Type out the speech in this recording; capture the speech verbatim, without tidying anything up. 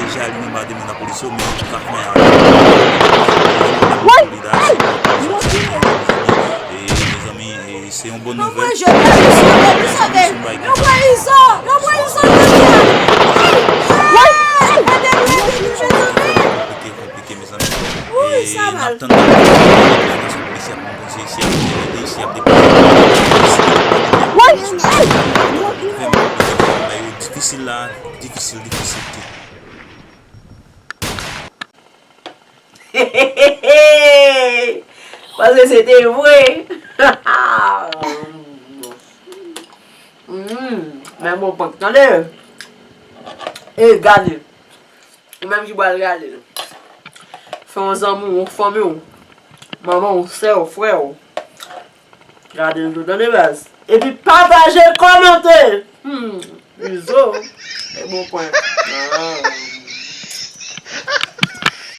deja li menm pa te vin nan polis yo, men an tou ka fè yon solidarite. E, mezanmi, e, se yon bòn nouvèl. Mwen jete, li sove, li sove. Yo pran Izo, yo pran Izo, yo pran Izo. Konplike, konplike, mezanmi. E n ap tann nan sou polisye ap monte, se isi ap monte, isi ap deplase. Bagay yo difisil la, difisil, difisil. Paske se te vre. Mm, men bon prank, tande. E gade. Ou menm ki pral gade l. Fè yon zanmi w, yon fanmi w. Manman w, sè w, frè w. Gade l tou, tande baz. Epi pataje, kòmante. Hmm, Izo. E bon prank. Ah.